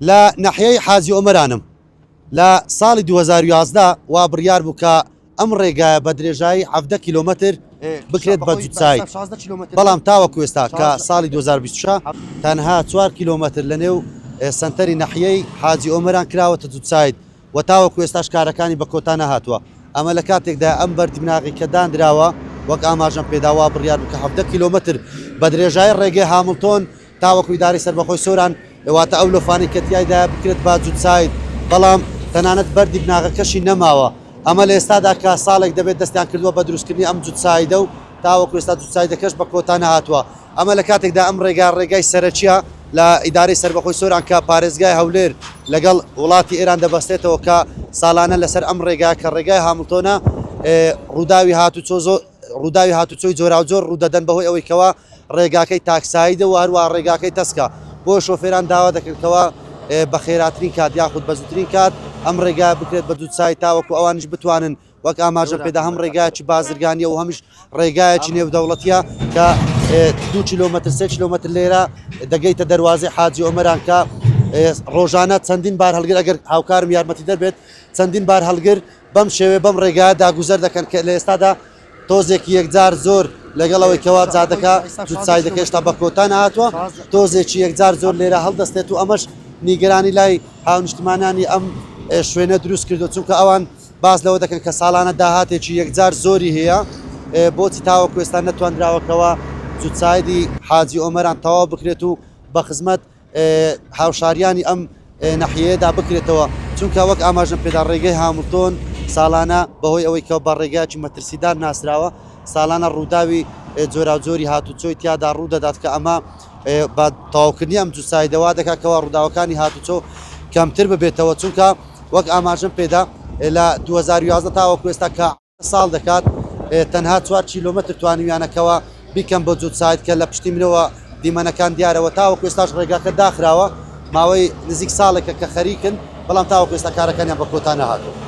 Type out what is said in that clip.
لە ناحیەی حاجی ئۆمەرانم. لە ساڵی 2011 وا بڕیار بوو کە ئەم ڕێگایە بە درێژایی 17 کیلۆمەتر بکرێت بە جوتساید، بەڵام تاوەکو ئێستا کە ساڵی 2026 تەنها 4 کیلۆمەتر لە نێو سەنتەری ناحیەی حاجی ئۆمەران کراوەتە جوتساید و تاوەکو ئێستاش کارەکانی بە کۆتا نەهاتووە. ئەمە لە کاتێکدایە ئەم بەردی بناغەی کە دانراوە وەک ئاماژەم پێدا وا بڕیار بوو کە 17 کیلۆمەتر بە درێژایی ڕێگەی هامڵتۆن تاوەکو ئیدارەی سەربەخۆی سۆران واتە ئەو لۆفانەی کە تیایدایە بکرێت بە جوتساید، بەڵام تەنانەت بەردی بناغەکەشی نەماوە. ئەمە لە ئێستادا کە ساڵێک دەبێت دەستیان کردووە بە دروستکردنی ئەم جوتسایدە و تاوەکو ئێستا جوتسایدەکەش بە کۆتا نەهاتووە. ئەمە لە کاتێکدا ئەم ڕێگا ڕێگای سەرەکییە لە ئیدارەی سەربەخۆی سۆران کە پارێزگای هەولێر لەگەڵ وڵاتی ئێران دەبەستێتەوە کە ساڵانە لەسەر ئەم ڕێگا کە ڕێگای هامڵتۆنە ڕووداوی هاتوچۆ زۆر ڕووداوی هاتوچۆی جۆراوجۆر ڕوودەدەن بەهۆی ئەوەی کەوا ڕێگاکەی تاکسایدە و هەروە ڕێگاکەی تەسکە بۆ شۆفێران داوا دەکەن کەوا بە خێراترین کات یاخود بە زووترین کات ئەم ڕێگا بکرێت بە جووتسای تاوەکو ئەوانیش بتوانن وەک ئاماژە پێدا هەم ڕێگایەکی بازرگانیە و هەمیش ڕێگایەکی نێودەوڵەتیە کە دو کیلۆمەتر سێ کیلۆمەتر لێرە دەگەیتە دەروازەی حاجی ئۆمەران کە ڕۆژانە چەندین بار هەڵگر ئەگەر هاوکارم یارمەتی دەربێت چەندین بار هەڵگر بەم شێوێ بەم ڕێگایە داگوزەر دەکەن کە لە ئێستادا تۆزێکی یەکجار زۆر لەگەڵ ئەوەی کەوا جادەکە جووتسایدەکە هێشتا بە کۆتا نەهاتووە تۆزێکی یەکجار زۆر لێرە هەڵدەستێت و ئەمەش نیگەرانی لای هاونیشتمانانی ئەم شوێنە دروست کردو چونکە ئەوان باس لەوە دەکەن کە ساڵانە داهاتێکی یەکجار زۆری هەیە بۆچی تاوەکو ئێستا نەتواندراوە کەوا جووتسایدی حاجی ئۆمەران تەواو بکرێت و بە خزمەت هاوشاریانی ئەم ناحیەیەدا بکرێتەوە، چونکە وەک ئاماژەم پێدا ڕێگەی هامڵتۆن ساڵانە بەهۆی ئەوەی کە بە ڕێگایەکی مەترسیدار ناسراوە ساڵانە ڕووداوی جۆراوجۆری هاتوچۆی تیادا ڕوودەدات کە ئەمە بە تەواوکردنی ئەم جووتسایدە وا دەکات کەوا ڕووداوەکانی هاتوچۆ کەمتر ببێتەوە چونکە وەک ئاماژەم پێدا لە 2011 تاوەکو ئێستا کە ساڵ دەکات تەنها چوار کیلۆمەتر توانیویانە کەوا بیکەن بۆ جووت ساید کە لە پشتی منەوە دیمەنەکان دیارەوە تاوەکو ئێستاش ڕێگاکە داخراوە ماوەی نزیک ساڵێکە کە خەریکن بەڵام تاوەکو ئێستا کارەکانیان بە کۆتا نەهاتووە.